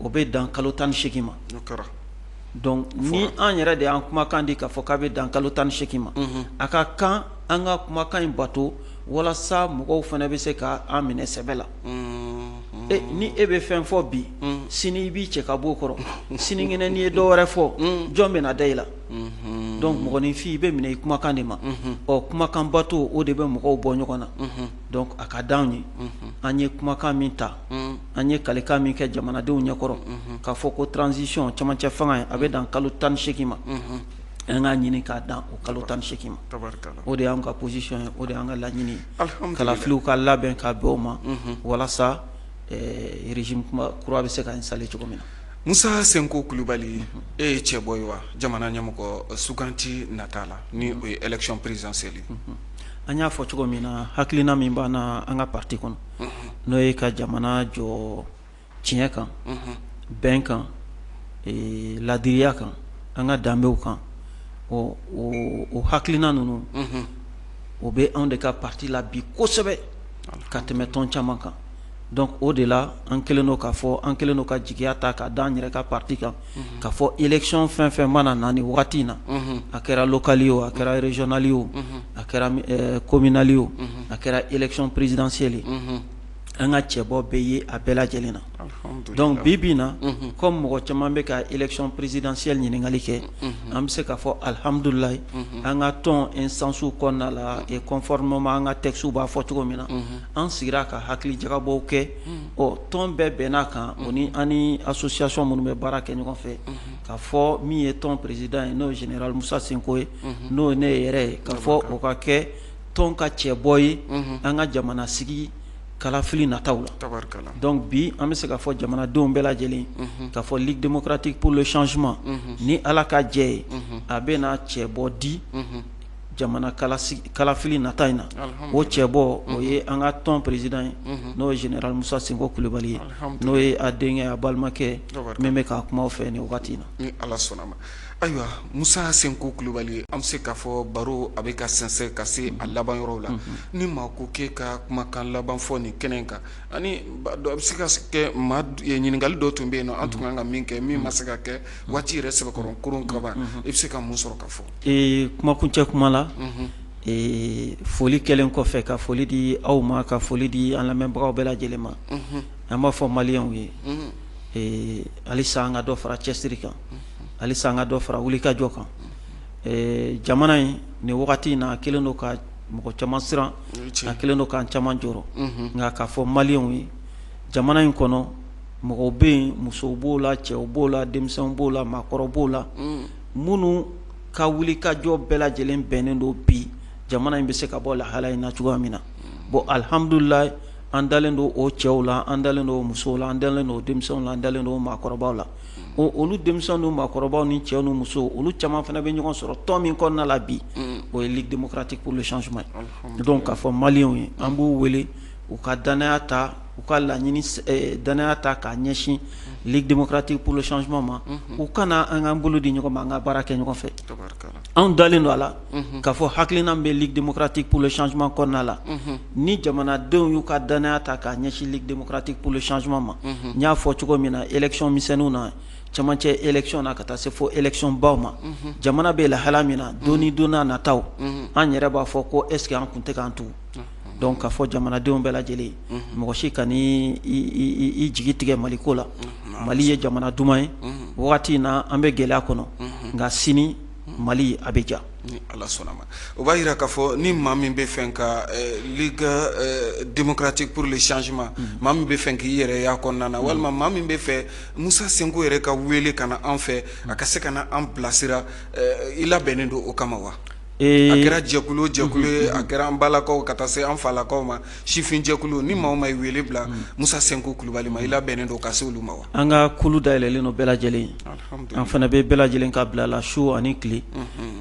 o bɛ dan kalo 18 ma. Donc ni an yɛrɛ de y'an kumakan di k'a fɔ k'a bɛ dan kalo 18 ma, a ka kan an ka kumakan in bato, walasa mɔgɔw fana bɛ se ka an minɛ sɛbɛ la. Ni e bɛ fɛn fɔ bi, sini i b'i cɛ ka bɔ o kɔrɔ, sinikɛnɛ n'i ye dɔ wɛrɛ fɔ, jɔn bɛna da i la? Donc mɔgɔninfin, i bɛ minɛ i kumakan de ma. Ɔ, kumakan bato, o de bɛ mɔgɔw bɔ ɲɔgɔn na. Donc a ka d'anw ye, an ye kumakan min ta, an ye kalikan min kɛ jamanadenw ɲɛkɔrɔ, k'a fɔ ko transition, camancɛ fanga ye, a bɛ dan kalo 18 ma, an k'a ɲini k'a dan o kalo 18 ma. O de y'an ka position ye, o de y'an ka laɲini ye. Kalafiliw ka labɛn ka bɛn o ma, walasa régime kura bɛ se ka installer cogo min na. Musa Senko Kulubali, e ye cɛbɔ ye wa jamana ɲɛmɔgɔ suganti nata la, ni o ye élection présidentielle ye? An y'a fɔ cogo min na, hakilina min b'an na an ka parti kɔnɔ, n'o ye ka jamana jɔ tiɲɛ kan, bɛn kan, ladiriya kan, an ka danbew kan, o hakilina ninnu, o bɛ anw de ka parti la bi kosɛbɛ ka tɛmɛ tɔn caman kan. Donc o de la, an kɛlen don k'a fɔ, an kɛlen don ka jigiya ta k'a da an yɛrɛ ka parti kan, k'a fɔ élection fɛn fɛn mana na nin wagati in na, a kɛra local ye o, a kɛra régional ye o, a kɛra communal ye o, a kɛra élection présidentielle ye, an ka cɛbɔ bɛ ye a bɛɛ lajɛlen na. Donc bi bi in na, comme mɔgɔ caman bɛ ka élection présidentielle ɲininkali kɛ, an bɛ se k'a fɔ alihamudulilayi, an ka tɔn instance kɔnɔna la, et conformément an ka textes b'a fɔ cogo min na, an sigira ka hakili jagabɔw kɛ. Ɔ, tɔn bɛɛ bɛn'a kan, o ni an ni association minnu bɛ baara kɛ ɲɔgɔn fɛ, k'a fɔ min ye tɔn président ye, n'o ye général Musa Senko ye, n'o ye ne yɛrɛ ye, k'a fɔ o ka kɛ tɔn ka cɛbɔ ye an ka jamana sigi kalafili nataw la. Donc bi, an bɛ se k'a fɔ jamanadenw bɛɛ lajɛlen k'a fɔ Ligue démocratique pour le changement, ni Ala ka jɛ ye, a bɛna cɛbɔ di jamana kalafili nata in na. O cɛbɔ, o ye an ka tɔn président ye, n'o ye général Musa Senko Kulubali ye, n'o ye a denkɛ, a balimakɛ min bɛ k'a kuma fɛ nin wagati in na. Ni Ala sɔnna ma. Ayiwa, Musa Senko Kulubali, an bɛ se k'a fɔ baro a bɛ ka sɛnsɛn ka se a laban yɔrɔ la. Ni maa ko k'e ka kumakan laban fɔ nin kɛnɛ kan, ani a bɛ se ka kɛ maa ɲininkali dɔ tun bɛ yen nɔ, an tun kan ka min kɛ, min ma se ka kɛ waati yɛrɛ sɛbɛkɔrɔ koron ka ban, i bɛ se ka mun sɔrɔ ka fɔ? Kumakuncɛ kuma la, foli kɛlen kɔfɛ, ka foli di aw ma, ka foli di an lamɛnbagaw bɛɛ lajɛlen ma, an b'a fɔ maliyɛnw ye, halisa an ka dɔ fara cɛsiri kan, halisa an ka dɔ fara wulikajɔ kan. Jamana in, nin wagati in na, a kɛlen don ka mɔgɔ caman siran, a kɛlen don k'an caman jɔrɔ. Nka k'a fɔ maliyɛnw ye, jamana in kɔnɔ mɔgɔw bɛ yen, musow b'o la, cɛw b'o la, denmisɛnw b'o la, maakɔrɔ b'o la, minnu ka wulikajɔ bɛɛ lajɛlen bɛnnen don bi jamana in bɛ se ka bɔ lahala in na cogoya min na. Bon, alihamudulila, an dalen don o cɛw la, an dalen don o musow la, an dalen don o denmisɛnw la, an dalen don o maakɔrɔbaw la. Olu denmisɛnw ni maakɔrɔbaw ni cɛw ni musow, olu caman fana bɛ ɲɔgɔn sɔrɔ tɔn min kɔnɔna la bi, o ye Ligue démocratique pour le changement ye. Donc k'a fɔ maliyɛnw ye, an b'u wele u ka danaya ta, u ka laɲini danaya ta k'a ɲɛsin Ligue démocratique pour le changement ma, u kana an k'an bolo di ɲɔgɔn ma, an ka baara kɛ ɲɔgɔn fɛ. Anw dalen don a la k'a fɔ hakilina bɛ Ligue démocratique pour le changement kɔnɔna la. Ni jamanadenw y'u ka danaya ta k'a ɲɛsin Ligue démocratique pour le changement ma, n y'a fɔ cogo min na, élection misɛnninw na, camancɛ élection na, ka taa se fo élection baw ma, jamana bɛ lahala min na, don ni don n'a nataw, an yɛrɛ b'a fɔ ko est ce que an kun tɛ k'an tugu? Donc k'a fɔ jamanadenw bɛɛ lajɛlen, mɔgɔ si ka i jigi tigɛ Maliko la. Mali ye jamana duman ye. Wagati in na, an bɛ gɛlɛya kɔnɔ, nka sini Mali a bɛ ja. Ni Ala sɔnna ma, o b'a jira k'a fɔ ni maa min bɛ fɛ ka Ligue démocratique pour le changement, maa min bɛ fɛ k'i yɛrɛ y'a kɔnɔna na, walima maa min bɛ fɛ Musa Senko yɛrɛ ka wele ka na an fɛ, a ka se ka na an bilasira, i labɛnnen don o kama wa? A kɛra jɛkulu jɛkulu ye, a kɛra an balakaw ka taa se an falakaw ma, sifin jɛkulu, ni maa o maa ye wele bila Musa Sɛnku Kulubali ma, i labɛnnen don ka se olu ma wa? An ka kulu dayɛlɛlen don bɛɛ lajɛlen, an fana bɛ bɛɛ lajɛlen ka bila la su ani tile,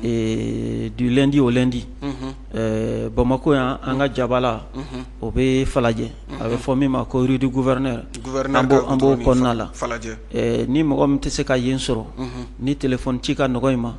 du lundi au lundi. Bamakɔ yan, an ka jabala o bɛ Falajɛ, a bɛ fɔ min ma ko rue du gouverneur, an b'o kɔnɔna la. Ni mɔgɔ min tɛ se ka yen sɔrɔ, ni téléphone ci ka nɔgɔ i ma,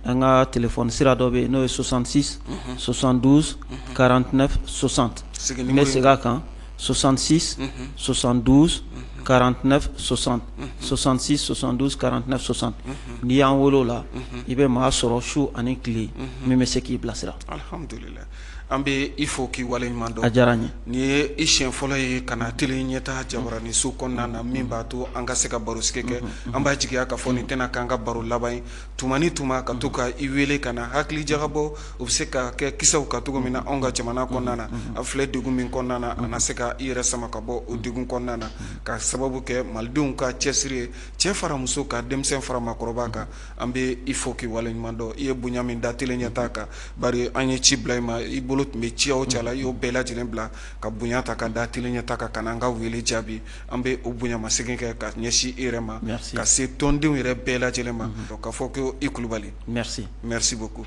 an ka téléphone sira dɔ bɛ yen, n'o ye 66 72 49 60. N bɛ segin a kan, 66 72 49 60, 66 72 49 60. N'i y'an wele o la, i bɛ maa sɔrɔ su ani tile min bɛ se k'i bilasira. Alhamdulillah, an bɛ i fo k'i waleɲuman dɔn. A diyara n ye. Nin ye i siɲɛ fɔlɔ ye ka na Tele Ɲɛta jabarani so kɔnɔna na, min b'a to an ka se ka barosigi kɛ. An b'a jigiya k'a fɔ nin tɛna k'an ka baro laban ye. Tuma ni tuma ka to ka i wele ka na hakili jagabɔ, o bɛ se ka kɛ kisɛw kan cogo min na anw ka jamana kɔnɔna na. A filɛ degun min kɔnɔna na, a na se ka i yɛrɛ sama ka bɔ o degun kɔnɔna na, ka sababu kɛ malidenw ka cɛsiri ye, cɛ fara muso kan, denmisɛn fara maakɔrɔba kan. An bɛ i fo k'i waleɲuman dɔn, i ye bonya min da Tele Ɲɛta kan. Bari an ye ci bila i ma, i bolo tun bɛ ci o ci la, i y'o bɛɛ lajɛlen bila ka bonya ta ka da Tele Ɲɛta kan, ka na an ka wele jaabi. An bɛ o bonyamasegin kɛ ka ɲɛsin i yɛrɛ ma, ka se tɔndenw yɛrɛ bɛɛ lajɛlen ma, k'a fɔ ko i Kulubali. Merci. Merci beaucoup.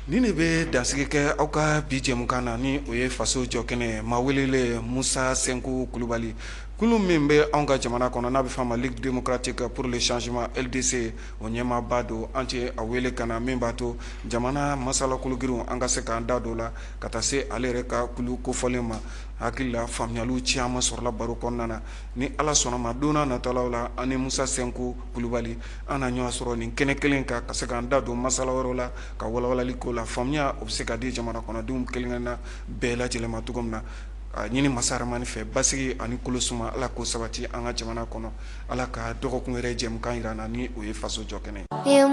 Nin de bɛ dansigi kɛ aw ka bi jɛmukan na, ni o ye faso jɔ kɛnɛ ye. Maa welelen Musa Sɛnku Kulubali, kulu min bɛ anw ka jamana kɔnɔ n'a bɛ f'a ma Ligue démocratique pour le changement, LDC, o ɲɛmaaba don. An tɛ a wele ka na min b'a to jamana masala kologirinw an ka se k'an da don la, ka taa se ale yɛrɛ ka kulu kofɔlen ma. Hakili la faamuyaliw caman sɔrɔla baro kɔnɔna na. Ni Ala sɔnna ma, don n'a nataw la, an ni Musa Sɛnku Kulubali an na ɲɔgɔn sɔrɔ nin kɛnɛ kelen kan, ka se k'an da don masala wɛrɛw la, ka walawalali ko la. Faamuya o bɛ se ka di jamana kɔnɔdenw kelen-kelenna bɛɛ lajɛlen ma cogo min na. A ɲini masa Rahamani fɛ, basigi ani kolosuma, Ala k'o sabati an ka jamana kɔnɔ. Ala ka dɔgɔkun wɛrɛ jɛmukan jira an na, ni o ye faso jɔ kɛnɛ ye.